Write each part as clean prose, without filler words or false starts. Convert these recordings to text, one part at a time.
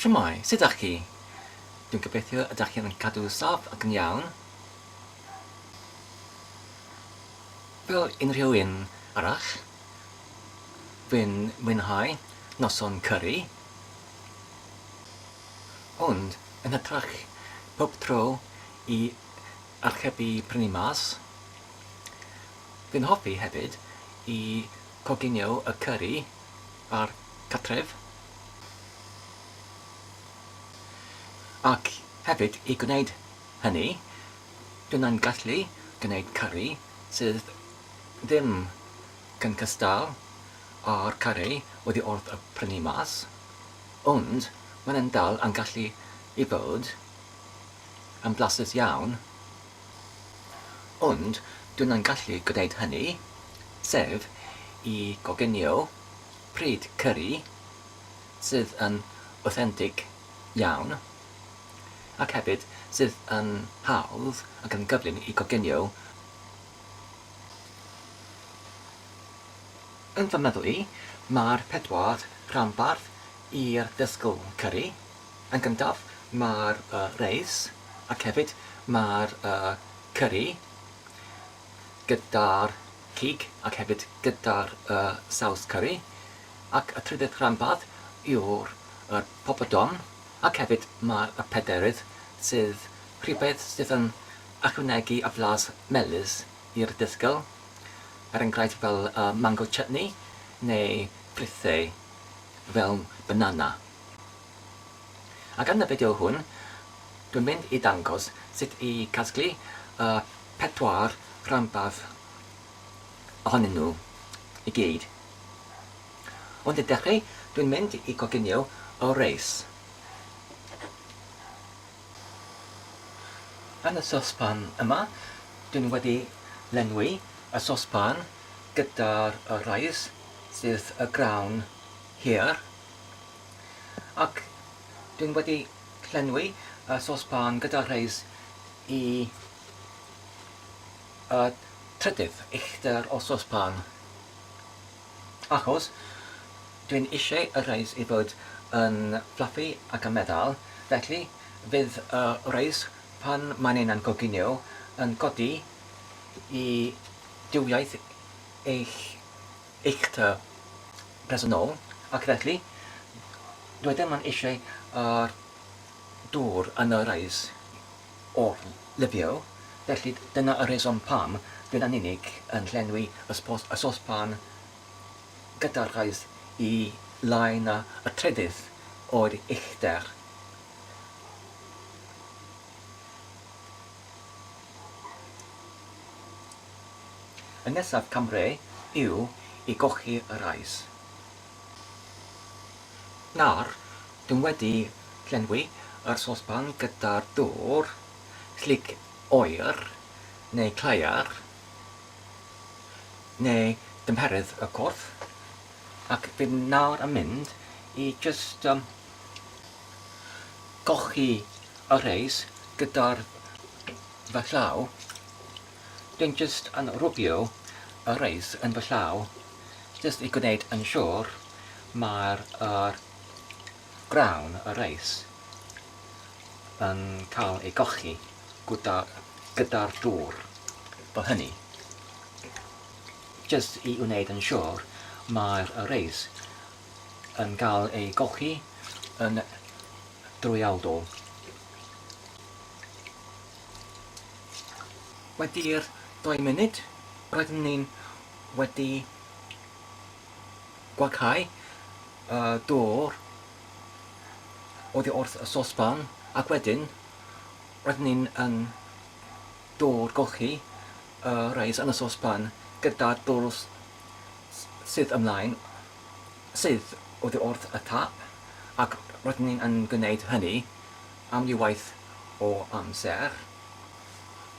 Shwmae, sut dach chi? Dwi'n gobeithio y dach chi'n cadw saff ac yn iawn. Fel unrhyw un arall, dwi'n mwynhau noson cyri. Ond yn hytrach pob tro i archebu prynu mas, dwi'n hoffi hefyd i coginio y cyri ar cartref. Ac hefyd i gwneud hynny, dwi'n gallu gwneud cyri sydd ddim cyn cystal â'r cyri oddi wrth y prynu mas, ond maen nhw'n dal yn gallu i fod yn blasus iawn. Ond dwi'n gallu gwneud hynny, sef i goginio pryd cyri sydd yn awthentig iawn ac hefyd sydd yn hawdd ac yn gyflym i goginio. Yn fy meddwl i, mae'r pedwar rhanbarth i'r dysgl cyri. Yn gyntaf, mae'r reis ac hefyd mae'r cyri gyda'r cig ac hefyd gyda'r saws cyri. Ac y trydydd rhanbarth yw'r yr poppadom, ac hefyd mae'r y pederydd, sydd rhywbeth sydd yn ychwanegu y flas melys i'r dysgl, er enghraifft fel y mango chutney neu frithau fel banana. Ac yn y fideo hwn, dwi'n mynd i dangos sut i casglu y pedwar rhanbarth ohonyn nhw i gyd. Ond i ddechrau, dwi'n mynd i coginio y reis. Yn y sosban yma, dwi'n wedi lenwi y sosban gyda'r reis sydd y grawn hir. Ac dwi'n wedi llenwi y sosban gyda'r reis i y trydydd uchder o sosban. Achos dwi'n eisiau y reis i fod yn fluffy ac yn meddal, felly fydd y reis pan mae'n ein coginio yn codi i duwiaeth eich eich tŷ presennol, ac felly dwi ddim yn eisiau yr dŵr yn y reis o'r lifio, felly dyna y rheswm pam dwi'n yn unig yn llenwi y y sosban gyda'r reis i lai na y trydydd o'r uchder. Y nesaf camre yw i gochi y reis. Nawr, dwi'n wedi llenwi yr sosban gyda'r dŵr slic oer neu claear neu dymheredd y corff ac fi nawr yn mynd i jyst um, gochi y reis gyda'r fy llaw. Dwi'n jyst yn rwbio y reis yn fy llaw jyst i gwneud yn siŵr mae'r yr grawn y reis yn cael ei gochi gyda gyda'r dŵr fel hynny. Jyst i wneud yn siŵr mae'r y reis yn cael ei gochi yn drwyadl. Wedi'r dou munud, roeddwn ni'n wedi gwaghau y dŵr oddi wrth y sosban ac wedyn roeddwn ni'n yn dŵr golchi y reis yn y sosban gyda dŵr sydd ymlaen sydd oddi wrth y tap ac roeddwn ni'n yn gwneud hynny am rywaith o amser.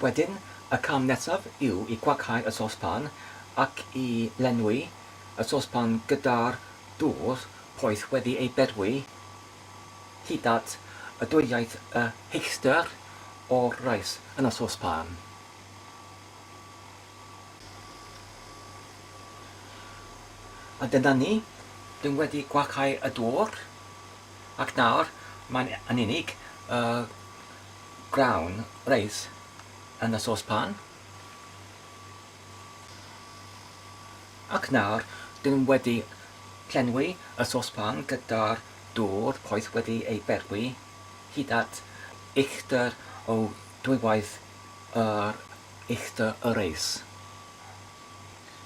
Wedyn, y cam nesaf yw i gwaghau y sosban ac i lenwi y sosban gyda'r dŵr poeth wedi ei berwi hyd at y dwywaith y huchder o'r reis yn y sosban. A dyna ni, dwi'n wedi gwaghau y dŵr ac nawr Mae'n yn unig y grawn reis yn y saucepan. Ac nawr, dyn wedi llenwi y saucepan gyda'r dŵr poeth wedi ei berwi hyd at uchder o dwywaith yr uchder y reis.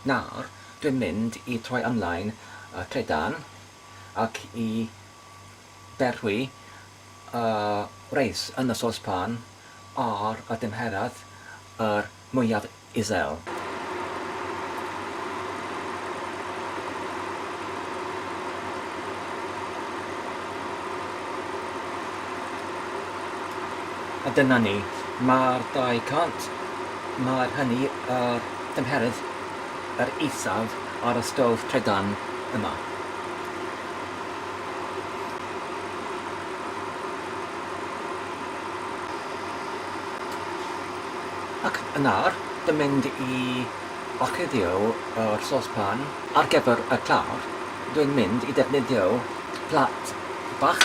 Nawr, dwi'n mynd i troi ymlaen y trydan ac i berwi y reis yn y saucepan ar y dymheredd yr mwyaf isel. A dyna ni, mae'r 200, mae'r hynny yr tymheredd yr isaf ar y stof trydan yma. Ac nawr, dwi'n mynd i orchuddio yr saucepan ar gyfer y clawr. Dwi'n mynd i defnyddio plat bach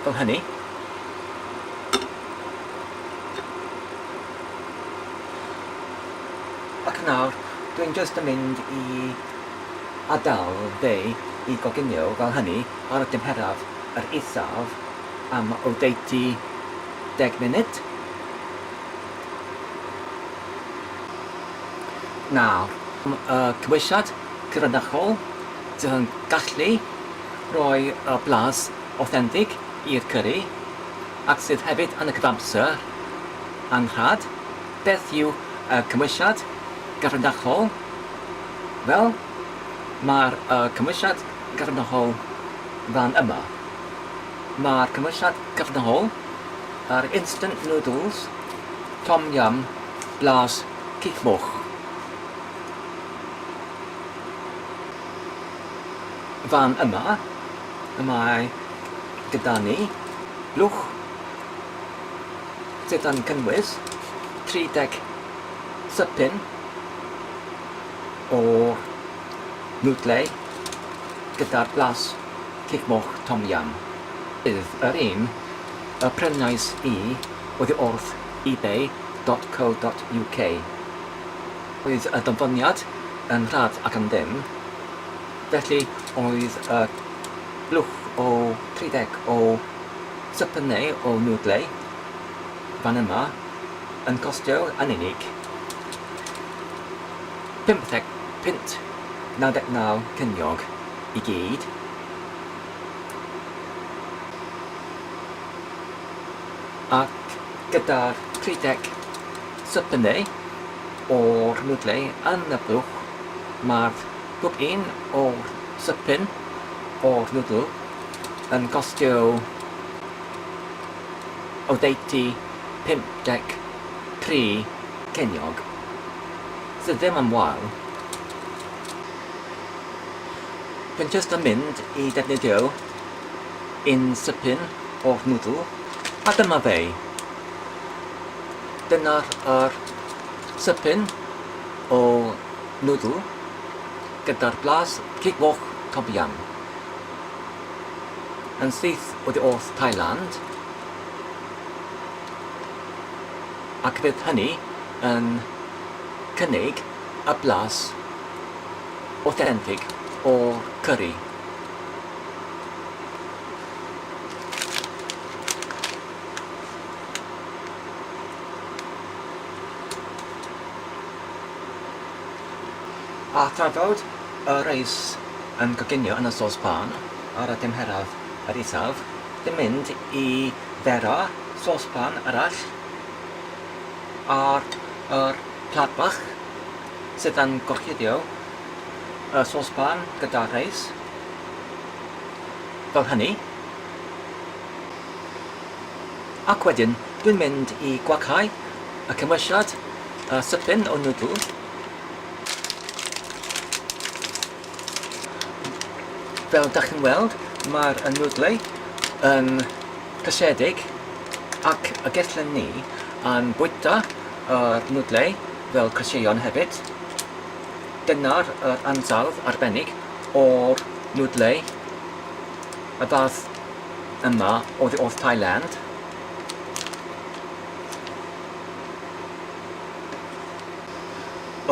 fel hynny. Ac nawr, dwi'n jyst yn mynd i adael fe i goginio fel hynny ar y tymheredd yr isaf am oddeutu deg munud. Nawr, y cymwysiad cyfrinachol sydd yn gallu rhoi y blas awthentig i'r cyri ac sydd hefyd yn y cyfamser yn rhad, beth yw y cymwysiad gyfrinachol? Wel, mae'r y cymwysiad gyfrinachol fan yma. Mae'r cymwysiad cyfrinachol yr instant noodles tom yum blas cig moch. Fan yma y mae gyda ni blwch sydd yn cynnwys 30 sypyn o'r nwdlau gyda'r blas cig moch tom yum. Bydd yr un y prynais i oddi wrth ebay dot co dot uk. Oedd y danfoniad yn rhad ac am ddim, felly oedd y blwch o 30 o sypynau o nwdlau fan yma yn costio yn unig 15 punt 99 ceiniog i gyd. Ac gyda'r 30 sypynau o'r nwdlau yn y blwch, mae'r pob un o'r sypyn o'r nwdl yn costio oddeutu 53 ceiniog, sydd ddim yn wael. Dwi'n jyst yn mynd i defnyddio un sypyn o'r nwdl, a dyma fe. Dyna'r yr sypyn o nwdl gyda'r blas cig moch tom yum. Yn syth oddi wrth Thailand, ac fydd hynny yn cynnig y blas awthentig o'r cyri. A thrafod y reis yn coginio yn y saucepan ar y tymheredd yr isaf, dwi'n mynd i fera saucepan arall ar yr plat bach sydd yn gorchuddio y saucepan gyda'r reis, fel hynny. Ac wedyn dwi'n mynd i gwacau y cymwysiad y sypyn o nwdl. Fel dach chi'n weld, mae'r nwdlau yn cysiedig ac y gellen ni yn bwyta yr nwdlau fel cysieon hefyd. Dyna'r yr ansawdd arbennig o'r nwdlau, y fath yma oddi wrth Thailand.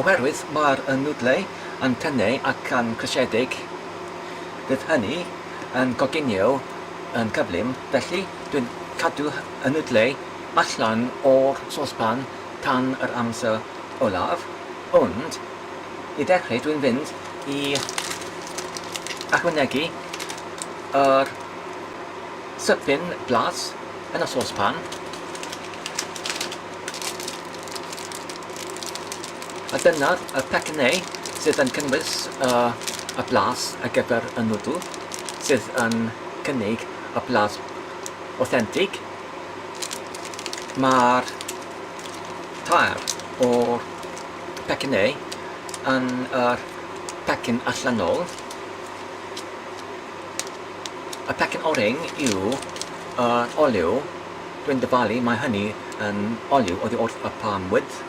Oherwydd mae'r nwdlau yn tynnu ac yn crisiedig, bydd hynny yn coginio yn gyflym, felly dwi'n cadw y nwdlau allan o'r sosban tan yr amser olaf, ond i ddechrau dwi'n fynd i ychwanegu yr sypyn blas yn y sosban. A dyna'r y pecynnau sydd yn cynnwys y, y blas ar gyfer y nwdl, sydd yn cynnig y blas authentic. Mae'r tair o'r pecynnau yn yr pecyn allanol. Y pecyn oren yw yr olew. Dwi'n dyfalu mae hynny yn olew oddi wrth y palm wood.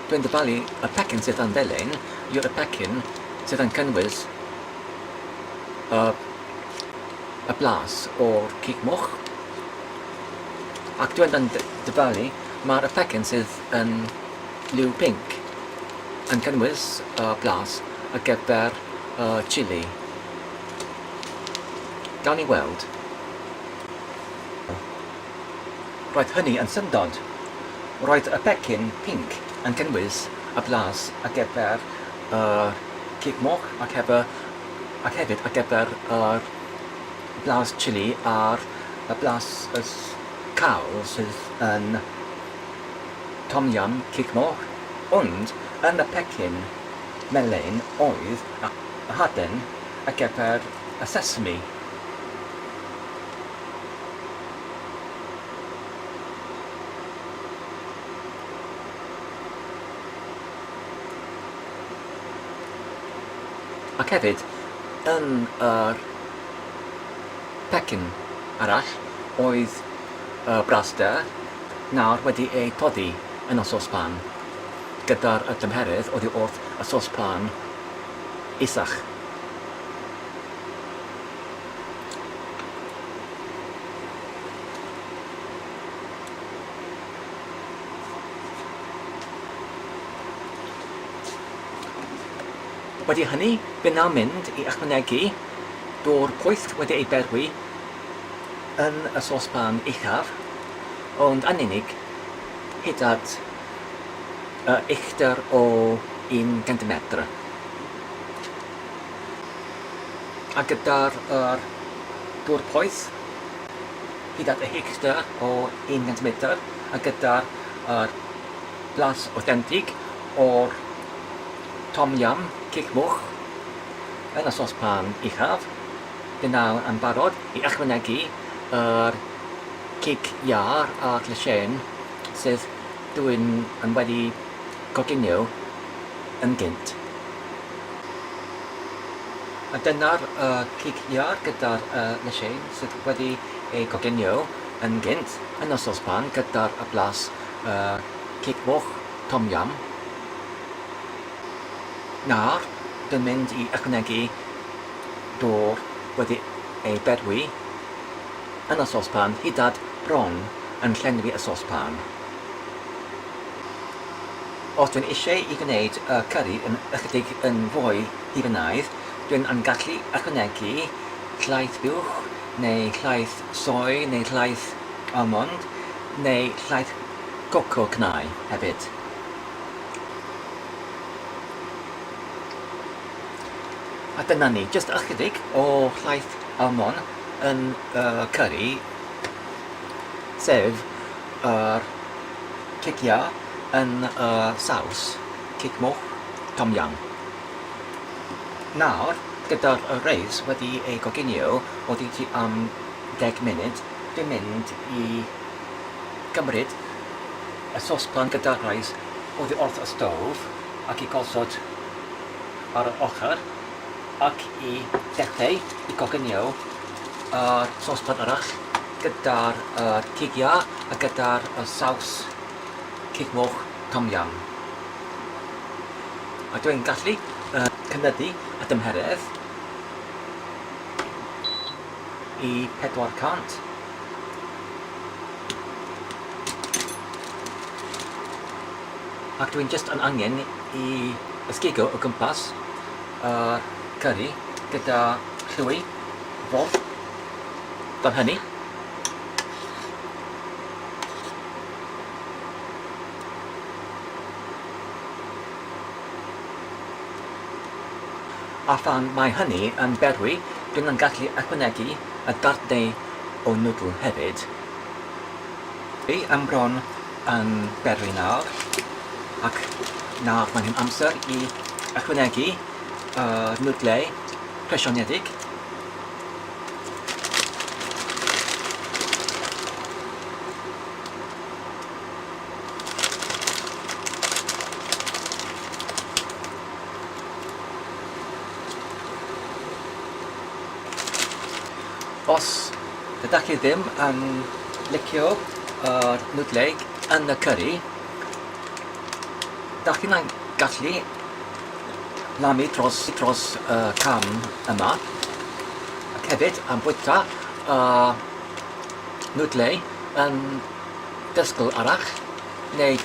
Dwi'n dyfalu y pecyn sydd yn felyn yw'r pecyn sydd yn cynnwys y y blas o'r cig moch. Ac dwi'n yn dyfalu mae'r pecyn sydd yn liw pinc yn cynnwys y blas ar gyfer y chili. Gawn ni weld. Roedd hynny yn syndod. Roedd y pecyn pinc yn cynnwys y blas ar gyfer y cig moch ac hefy ac hefyd ar gyfer yr blas chili a'r y blas y cawl sydd yn tom yum cig moch. Ond yn y pecyn melyn oedd y haden ar gyfer y sesame. Ac hefyd, yn yr pecyn arall oedd y braster nawr wedi ei toddi yn y sosban gyda'r tymheredd oddi wrth y sosban isach. Wedi hynny, fe wna mynd i ychwanegu dŵr poeth wedi ei berwi yn y sosban uchaf, ond yn unig hyd at y uchder o un centimetr. A gyda'r yr dŵr poeth hyd at y uchder o un centimetr a gyda'r yr blas awthentig o'r tom yum cig moch yn y sosban uchaf, dwi nawr yn barod i ychwanegu yr cig iâr a'r llysieuyn sydd dwi'n yn wedi coginio yn gynt. A dyna'r cig iâr gyda'r lysieuyn sydd wedi ei goginio yn gynt yn y sosban gyda'r blas cig moch tom yum. Nawr dwi'n mynd i ychwanegu dŵr wedi ei berwi yn y sosban hyd at bron yn llenwi y sosban. Os dwi'n eisiau i gwneud y cyri yn ychydig yn fwy hufanaidd, dwi'n yn gallu ychwanegu llaeth buwch neu llaeth soy neu llaeth almond neu llaeth coco cnau hefyd. A dyna ni, jyst ychydig o llaeth almond yn y cyri, sef yr cig iâr yn y saws cig moch tom yum. Nawr, gyda'r reis wedi ei goginio oddeutu am ddeg munud, dwi'n mynd i gymryd y sosban gyda'r reis oddi wrth y stôf ac i gosod ar yr ochr ac i ddechrau i goginio yr sosban arall gyda'r cig iâr a gyda'r saws cig moch tom yum. A dwi'n gallu cynyddu y dymheredd. i 400. Ac dwi'n jyst yn angen i ysgugo o gwmpas y curry gyda llwy fodd fel hynny. A phan mae hynny yn berwi, dwi'n yn gallu ychwanegu y darnau o nwdl hefyd. Dwi yn bron yn berwi nawr, ac nawr mae'n hen amser i ychwanegu y nwdlau presionedig. Os ydych chi ddim yn licio yr nwdlau yn y cyri, dach chi'n gallu lamu dros, dros y cam yma ac hefyd am bwyta y nwdlau yn dysgl arall neu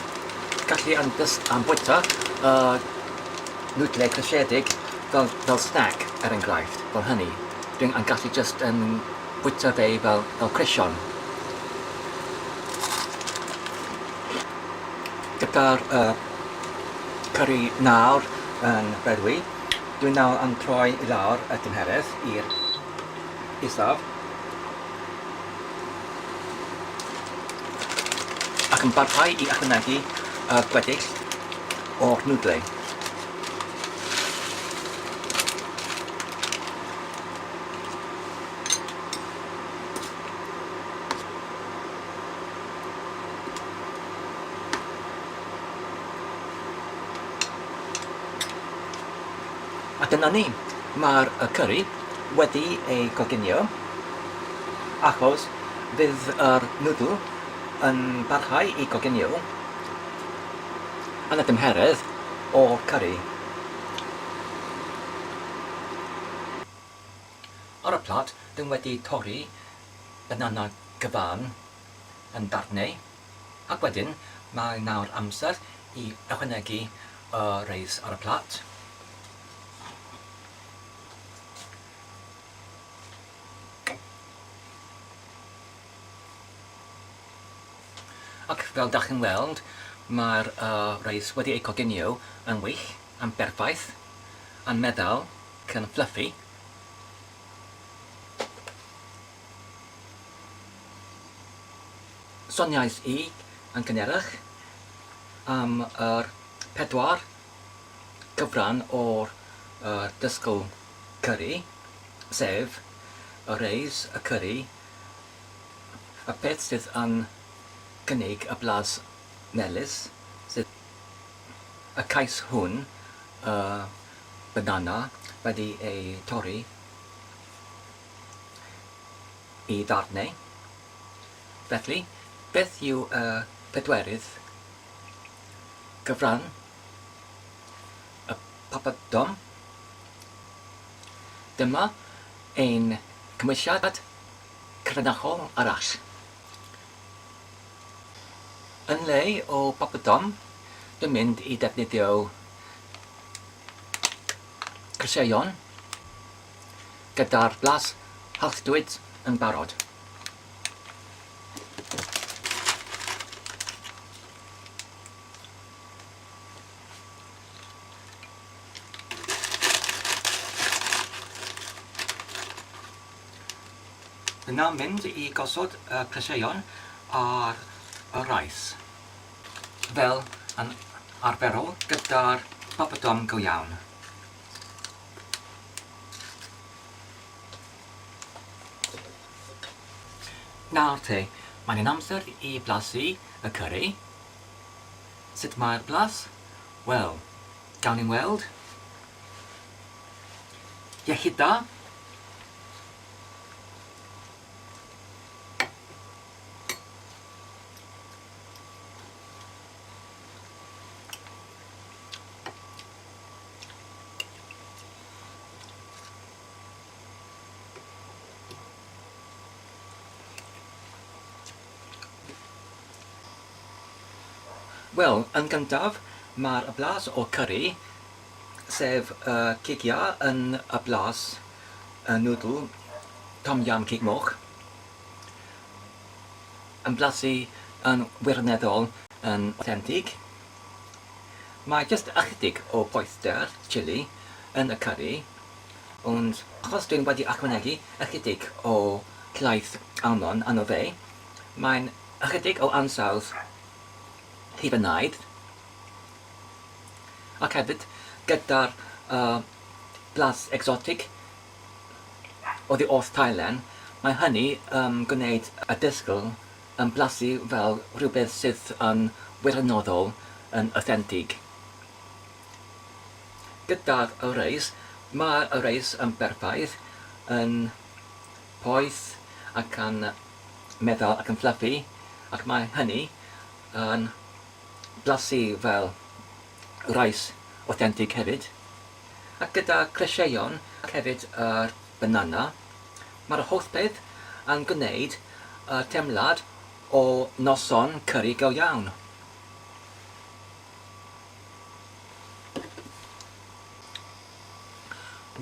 gallu am dys am bwyta y nwdlau crysiedig fel fel snack er enghraifft, fel hynny. Dwi'n yn gallu jyst yn bwyta fe fel fel creision. Gyda'r uh, curry nawr yn berwi, dwi'n nawr yn troi i lawr y tymheredd i'r isaf. Ac yn parhau i ychwanegu y gweddill o'r nwdlau. A dyna ni, mae'r curry wedi ei goginio achos fydd yr nwdl yn parhau i goginio yn y tymheredd o'r cyri. Ar y plat, dw wedi torri banana gyfan yn darnau, ac wedyn mae nawr amser i ychwanegu y reis ar y plat. Ac fel dach chi'n weld, mae'r uh, reis wedi ei coginio yn wych, yn berffaith, yn meddal, ac yn fluffy. Soniais i yn gynharach am yr pedwar cyfran o'r uh, dysgl cyri, sef y reis, y cyri, y peth sydd yn cynnig y blas melys, sydd y cais hwn, y banana wedi ei torri i ddarnau. Felly, beth yw y pedwerydd gyfran y papadom? Dyma ein cymwysiad cyfrinachol arall. Yn lle o papadom, dwi'n mynd i defnyddio cryseion gyda'r blas halltwyd yn barod. Yna mynd i gosod y cryseion ar y rice, fel yn arferol gyda'r papadom go iawn. Nawr te, mae'n yn amser i blasu y cyri. Sut mae'r blas? Wel, gawn ni'n weld. Iechyd da! Wel, yn gyntaf, mae'r blas o curry, sef y cig iâr yn y blas y nwdl tom yam cig moch, yn blasu yn wirioneddol yn awthentig. Mae jyst ychydig o poethder chilli yn y curry, ond achos dwi'n wedi ychwanegu ychydig o llaeth almon arno fe, mae'n ychydig o ansawdd hufanaidd, ac hefyd gyda'r blas egsotig oddi wrth Thailand, mae hynny yn gwneud y dysgl yn blasu fel rhywbeth sydd yn wirioneddol yn awthentig. Gyda'r reis, mae'r reis yn berffaith, yn poeth ac yn meddal ac yn fluffy, ac mae hynny yn blasu fel reis awthentig hefyd. Ac gyda clysieuon ac hefyd yr banana, mae'r holl beth yn gwneud y teimlad o noson cyri go iawn.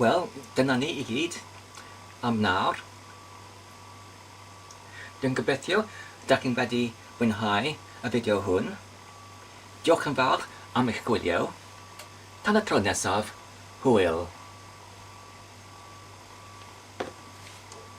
Wel, dyna ni i gyd am nawr. Dwi'n gobeithio dach chi'n wedi mwynhau y fideo hwn. Diolch yn fawr am eich gwylio. Tan y tro nesaf, hwyl!